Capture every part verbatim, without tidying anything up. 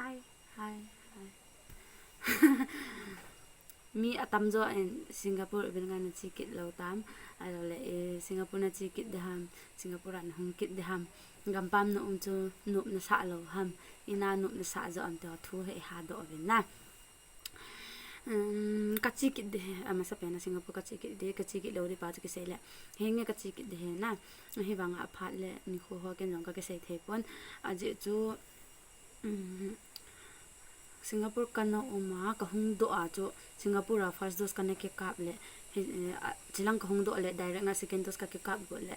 Hi, hi, hi. Mi atamjo in Singapore ipi dinga nache kit lou tam. Ahilou le, eh, Singapore nache kit ding ham, Singapore a nahung kit ding ham. Gampam na um chu nop nasah lou ham. Ina nop nasah jo am ti ho thu hi iha doh uvin na. Um, kache kit ding ahi, amasapen a Singapore kache kit ding, kache kit lou ding pa chu kisei le. Henge kache kit ding ahi na. Ahivanga aphat le nikho ho ken jong kakisei thei pon. Ajeh chu, um, Singapore kana um a, kahung doh a chu, Singapore a first dose kana kikap le, hi, eh, a, chilang kahung doh le, direct na second dose kakikap got le,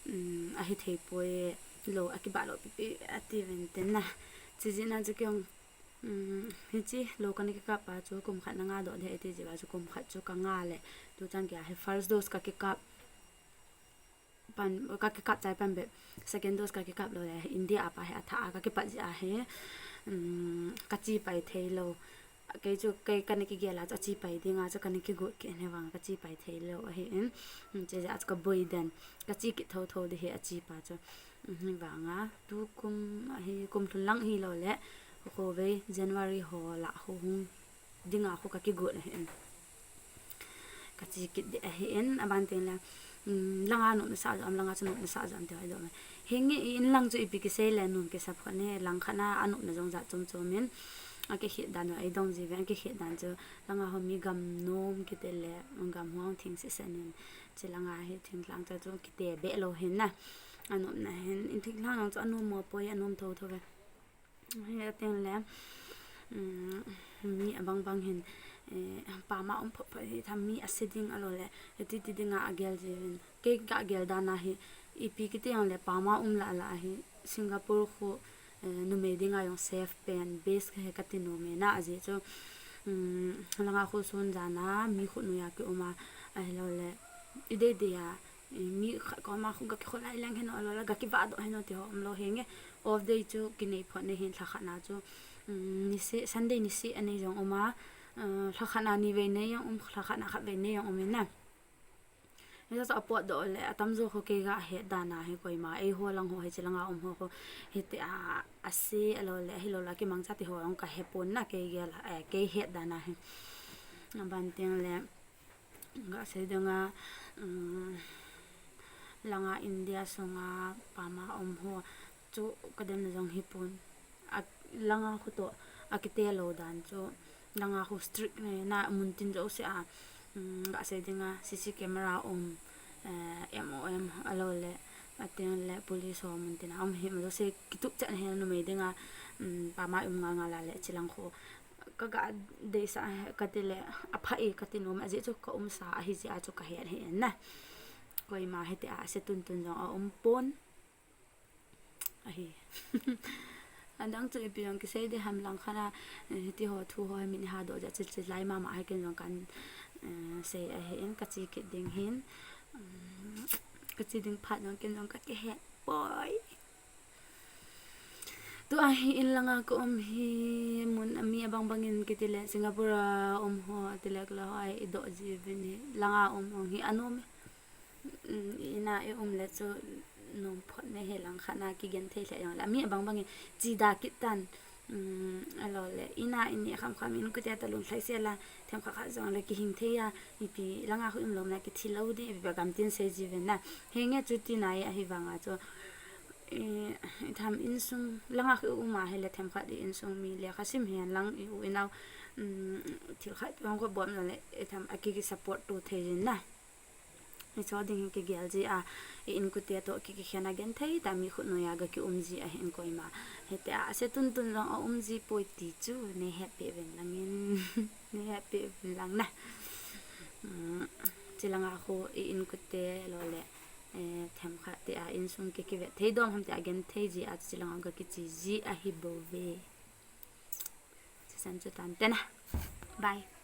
um, ahithei poi, lou, akibah lou pipi, ati uvin tin na. Chujeh a chu kei jong, um, hiche lou kana kikap a chu, kum khat na nga doh ding ahi ti jeh a chu, kum khat chu kanga le, tuchan gei a hi first dose kakikap pan, kakikap chai pan bep, second dose kakikap lou le, India a pa hi athah a kakipat jeh ahi, um, kache pai thei lou. Kei chu, kei kana kigel a chu ache pai dinga chu kana kigot kit ahi vang kache pai thei lou ahin, um, chujeh a chu kaboi den, kache kit thotho ding ahi ache pa chu. Um, hivanga, tukum ahi, kum lhun lang hilou le, khovei January ho lah ho hung dinga khu kakigot ahin. Kache kit ding ahin, aban teng le, um, langa nop nasah jo am, langa chu nop nasah jo am ti ho idoh me. Henge i in lang chu ipi kisei le nom kisa phot ne, lang khat na anopna jong jat chom chom in, akikhet dan jong eidong ji uvin, akikhet dan chu langa ho mi gam nom kiti le, gam ho thing sisen in, chulanga hi thinglhang chu chu kite be lou hin na. Anopna hin, in thinglhang jong chu anom mo poi, anom thotho ve. Hi ateng le, um, mi abang bang hin, eh, pama um phot phot hi tham mi ase ding ahilou le, hiti ti dinga agel ji uvin. Kei kagel dan a hi, ipi kiti jong le pama um lah lah hi, Singapore khu, eh, numei dinga jong safe pen, best kahi kati nom e na ajeh chu, um, langa khu sun jan a, mi khu noiya kium a, ahilou le, idei dei a, eh, mi khat koma khu gakikhoh lai leng hen o, ahilou le gakivah doh hen o ti ho umlou henge. Off day chu kinei phot ne hin lha khat na chu, um, niseh, Sunday niseh anei jong um a, uh, lha khat na nivei nei jong um, lha khat na khatvei nei jong um in na. Hichu apot doh le, atamjo khu kei kahet dan a hi koima, eiho lang ho hiche langa um ho khu, hiti a, ase ahilou le, ahilou le, kimangcha ti ho jong kahe pon na kei gel a, eh, kei het dan a hi. Aban teng le, Gasei dinga, um, langa India sunga pama um ho chu kademna jong hipon. A, langa khu toh akite lou dan chu, langa khu strict ne na, muntin jouse a, um, gasei dinga C C camera um, eh, M O M ahilou le, ateng le police ho muntin a um hi, ma jouse kitup chet na hi numei dinga, um, pama um ngal ngal a le chilang khu kaga deisah kati le, apha e kati nom, ajeh chu kaumsa ahi jeh a chu kahet ahi na. Koima hiti a ase tuntun jong aum pon. Ahi. Adang chu ipi jong kisei ding ham lang khat a, eh, hiti ho thu ho hi min ha doh jeh a chil chil lai mama hi ken jong kan, eh, sei ahi in kache kit ding hin. Um, kache ding phat jong ken jong kakihet poi. Tua hi in langa ka um hi mun a mi abang bangin kiti le Singapore a um ho, ati le kala ho a idoh ji uvin hi langa um ho hi anom e. Um, ina i um le chu nom phot me hi lang khat na kigenthei lheh jong le. Mi abang bangin chida kit tan, um, ahilou le ina i neh kham kham in kute talung lhai sel a themkhat khat jong le kihing thei a, ipi langa khu um lom na kithi lou ding, ipi ba gam tin sei ji uvin na. Henge chuti na e ahi vanga chu. I, i tham insung, langa khu um a hile themkhat i insung mi lekha sim hen lang i u i nao, um, thil khat hung kho bom le i tham a ki, ki support to thei jin na. I cho ding hi kigel ji a, i inkute toh ki, kikhen a genthei ta mi khut noiya ga ki um ji ahin koima. Hiti a ase tuntun jong aum ji poi ti chu nei hetpeh uvin langin, nei hetpeh uvin lang na. Um, chilanga khu i inkute lou le, eh, themkhat tia insung ki, kivet thei dom ham tia genthei ji a chilanga ga kiche ji ahi bou ve. Sisan chu tan tena. Bye.